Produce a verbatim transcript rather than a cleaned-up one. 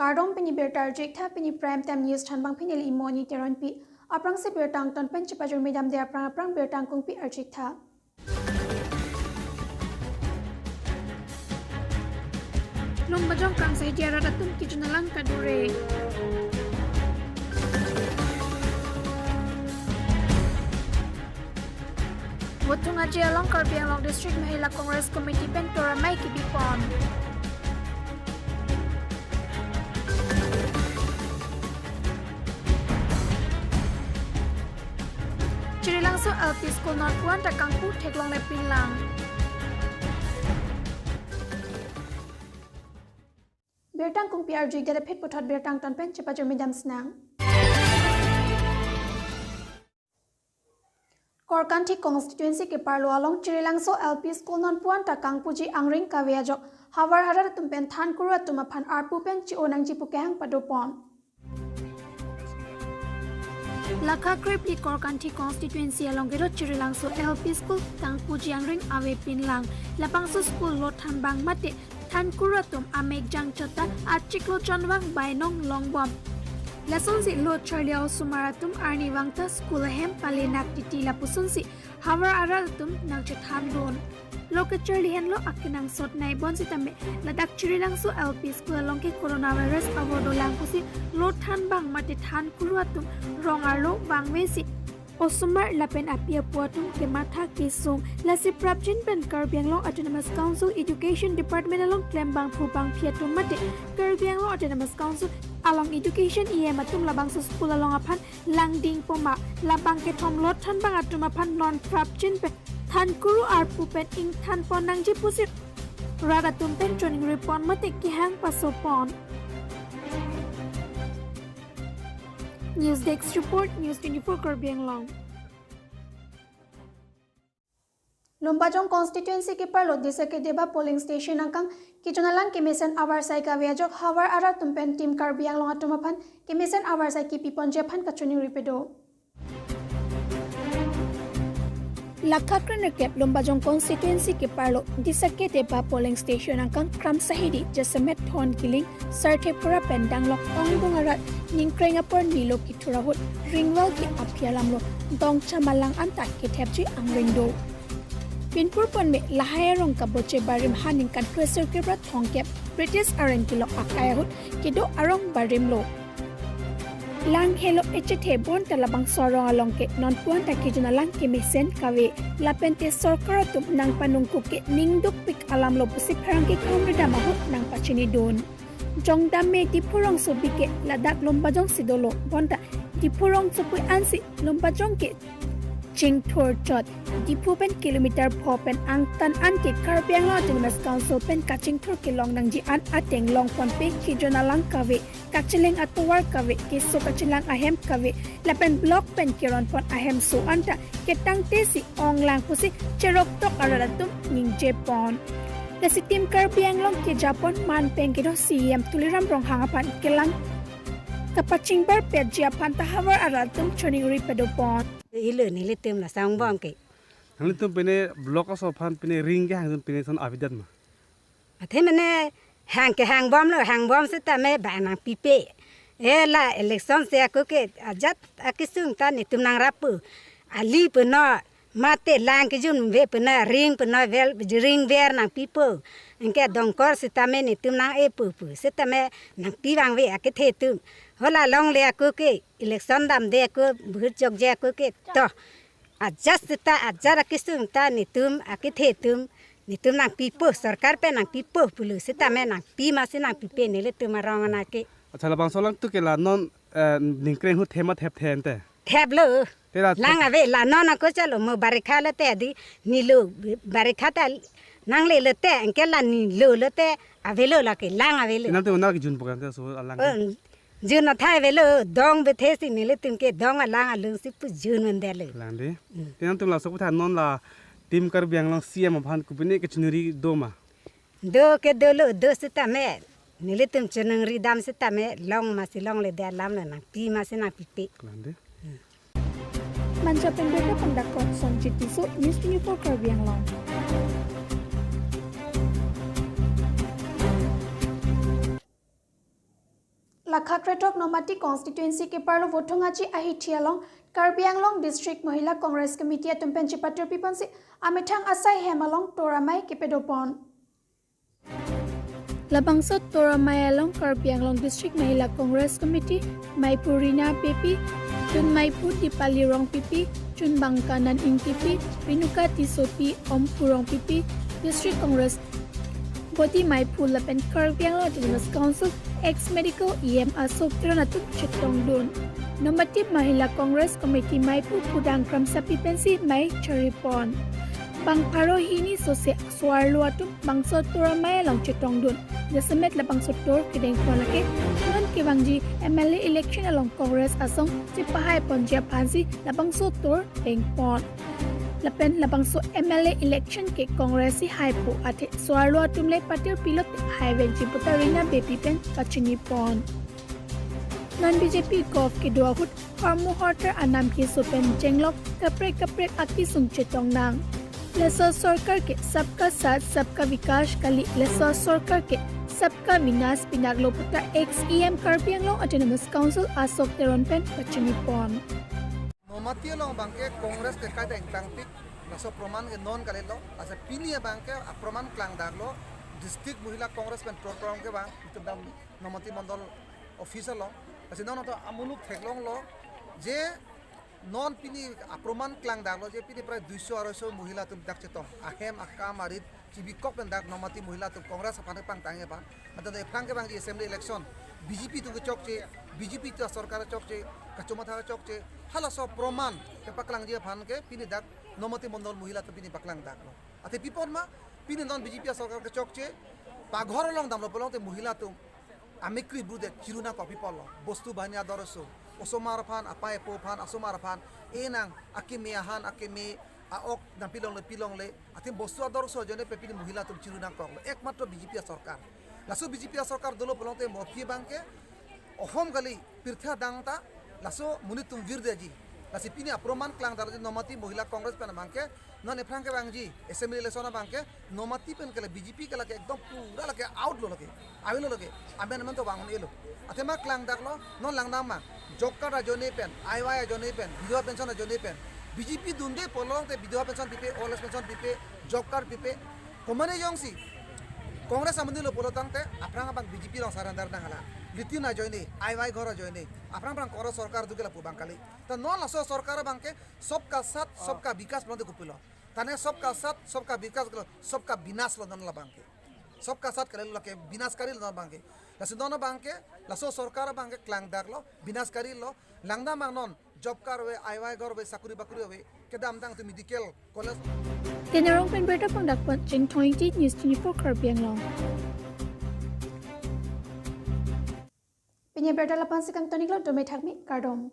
Kardom, pini birta arjik tha, pini Prime Time News thanbang pini neli Imoni Teronpi. Aphrangsi birta angton pen chepajormi damde aphrang aphrang birta angkungpi arjik tha. Lumbajong Kramsaheti arat atum kejun alang kadure. Vothung aje along Karbi Anglong District Mahila Congress Committee pen toramai kebipon. Chirilangso L P School non pu-an ta kangpu theklongle pinlang. Birta angkungpi arjik det aphi puthot birta angton pen chepajormi damsinang. Korkanthi constituency keparlo along Chirilangso L P School non pu-an ta kangpuji angring kave ajok havar arat atum pen thankuru atum aphan arpu pen chi-o nangji pu kehang padopon. Lakha krepli Korkanthi constituency along kedo Chirilangso L P School kangpuji angring ave pinlang. Labangso school lo thanbang mate thankuru atum amek jangchot ta achiklo chonvang bainong longbom. Lasonsi lo charli osomar atum arnivang ta school ahem palenak titi lapusonsi havar arat atum nangchethandun. Lo kacharli henlo akenangsot nai bonsitame ladak Chirilangso L P School along ke coronavirus avordolang pusi lo thanbang mate thankuru atum rong arlo vangvesi osomar lapen api apo atum kematha kesung. Lasi prapjin pen Karbi Anglong Autonomous Council Education Department along klembangphu bangphi atum mate Karbi Anglong Autonomous Council along Education E M atum labangso school along aphan langdingpo ma, labang kethom lo thanbang atum aphan non prapjin pen thankuru arpu pen ingthanpon nangji pusi rat atum pen choningripon mate kehang pasopon. News Desk Report, News twenty-four Karbi Anglong. Lumbajong constituency keparlo Disake Deba polling station angkang kejun alang kemesen avarsai kave ajok havar arat atum pen Team Karbi Anglong atum aphan kemesen avarsai kepiponji aphan kachoningri pado. Lakha krenerkep Lumbajong constituency keparlo Disake Deba polling station angkang Kramsaheti jasemet Thon Kiling Sarthepura pen danglok ongdung arat ningkreng apor nilo kithur ahut ringwal ke aphi alamlo dongcham alang anta kethepji angring do. Pinpur ponme lahai arong kaboche barim ha ningkan kresirkep ra thomkep British areng kelok akai ahut kedo arong barim lo. Lang helo echethe bonta labangso arong along ke non pu-an ta kejun alang kemesen kave lapente sorkar atum nangpanungkuk ke ningdukpik alamlo pusi pherangke kehom ridam ahut nangpachinidun. Jongdam me Diphu rongsopi ke ladak Lumbajong si dolo bonta Diphu rongsopi ansi Lumbajong ke chingthur chot. Diphu pen kilometer pho pen angtan an ke Karbi Anglong Autonomous Council pen kachingthur kelong nangji an ateng longponpe kejun alang kave, kacheleng atovar kave, keso kachelang ahem kave, lapen block pen keronpon ahem so anta ketangtesi onglang pusi cheroktok arat atum ningjepon. Lasi Team Karbi Anglong kejapon man pen kedo C E M Tuliram Ronghang aphan kelang kapachingbarpetji aphan ta havar arat atum choningri padopon. Ilo nelitum la sangbom ke. Nanglitum pine block aso aphan pine ring kehang atum pine son avedet ma? Athe mane hang kehangbomlo, hangbom sitame ba nangpipe. E la election si ako ke ajat akesung ta netum nangrapo. Ali puno mate lang kejunve puno ring puno vel ring ver nangpipo. Anke dongkor sitame netum nang-epo pu. Sitame nangpi vangve akethe atum. Hala longle ako ke election damde ako vote jokje ako ke to. Ajat sita ajat akesung ta netum akethe atum netum nangpipo, sorkar pen nangpipo pulo sitame nangpi masi nangpipe nelitum arong anake. Accha, labangso alang tu ke la non, eh, ningkreng ahut thema thepthe ante. Theplo. Te la lang ave la non ako chalo mo barikha lote adi nilo barikha ta nangle lote anke la nilo lote avelo lake lang avelo. Nanglitum nang kejunpo kante so alang. Oh, jun athai avelo, dong bethe si nelitum ke dong alang alung si pu jun mendelo. Lang de. Hmm. Te nanglitum laso aphuthak non la Team Karbi Anglong C E M aphan kopine kachiningri do ma? Do ke dolo, do sitame nelitum choningri dam sitame long masi longle de alamlo nangpi masi nangpipe. Lang de. Hmm. Manja pen birta pangdakot Sonjit Tisso, News twenty-four Karbi Anglong. Lakha kre-thok Nomati constituency keparlo Vothung Aji ahithi along Karbi Anglong District Mahila Congress Committee atum pen chepatirpi ponsi amethang asai hem along tor amei kepadopon. Labangso tor amei along Karbi Anglong District Mahila Congress Committee meiphu Rina Beypi, jun meiphu Dipali Rongpipi, jun bangkanan Ingtipi, Renuka Tissopi, Omphu Rongpipi, District Congress body meiphu lapen Karbi Anglong Autonomous Council ex medical E M Ashok Teron atum chetongdun. Nomati Mahila Congress Committee meiphu pudang kramsapi pensi mei charipon. Bang pharo hini sose soarlo atum bangso tor amei along chetongdun. Jasemet labangso tor kedengpon lake non kevangji M L A election along Congress asong chepahaiponji aphansi labangso tor dengpon. Lapen labangso M L A election ke Congress si haipo athe soarlo atum le patirpi lote haivekji puta Rina Beypi pen pachinipon. Non B J P govt kedo ahut hormu hortar anam keso pen jenglok kaprek kaprek akesung chetong nang. Laso sorkar ke sabka saath sabka vikas kali, laso sorkar ke sabka vinash pinaklo puta ex E M Karbi Anglong Autonomous Council Ashok Teron pen pachinipon. Nomati along abangke Congress ke kaita ingtangpik, laso proman ke non kalilo, asa pini abangke aproman klangdaklo, District Mahila Congress pen program ke bang, itum dam Nomati Mondol office along, asa non ato amuluk theklonglo, je non pini aproman klangdaklo, je pini prai duiso aroiso Mahila atum dak chetong, ahem akam arit, chibikok pen dak Nomati Mahila atum Congress aphan pangtangji aphan. Anta ephrang kevangji assembly election B J P atum kechokche, B J P atum sorkar chokche, kachomatha chokche, halaso proman kepaklangji aphan ke pini dak Nomati Mondol Mahila atum pini paklangdaklo. Athe pi apot ma, pini non B J P asorkar kechokche, paghor along damlo pulote Mahila atum amekri brudet chiru nangkok pi apotlo, bostu bahini ador aso, osomar aphan, apei apo aphan, asomar aphan, enang akeme ahan, akeme a-ok nangpilongle pilongle, athe bostu ador aso ajoine pen pini Mahila atum chiru nangkoklo, ekmatro B J P asorkar. Laso B J P asorkar dolo pulote mo aphi abangke, ohom kali pirthe adang ta, laso monit atum virdetji. Lasi pini aproman klangdaklo je Nomati Mahila Congress pen abangke, non ephrang kevangji assembly election abangke, Nomati pen ke la B J P ke lake ekdom pura lake out lo lake. Avelo lake. Amendment to vang un-elo. Athema klangdaklo, non langdam ma. Job card ajoine pen, I Y ajoine pen, bidhwa pension ajoine pen. B J P dunde pulote bidhwa pension pipe, old age pension pipe, job card pipe. Komane jongsi Congress amonit lo pulo tangte, aphrang abang B J P along surrender nang hala. Latrine ajoine, I Y ghor ajoine. Aphrang aphrang koro sorkar do ke lapu abang kali. Ta non laso sorkar abangke, sabka saath, sabka vikas pulote kopilo. Tane sabka saath, sabka vikas kelo, sabka vinash lo non labangke. Sabka saath kalilo lake vinash kari lo non abangke. Lasi non abangke, laso sorkar abangke klangdaklo, vinash kari lo, langdam ma non, job card ave, I Y ghor ave, sakuri bakuri ave, kedamtang atum medical college. Tenarong pen berta pangdakpon Chingthong Ingti, News twenty-four Karbi Anglong. Pini berta lapu-an si kangton-iklo, dome thakmi, kardom.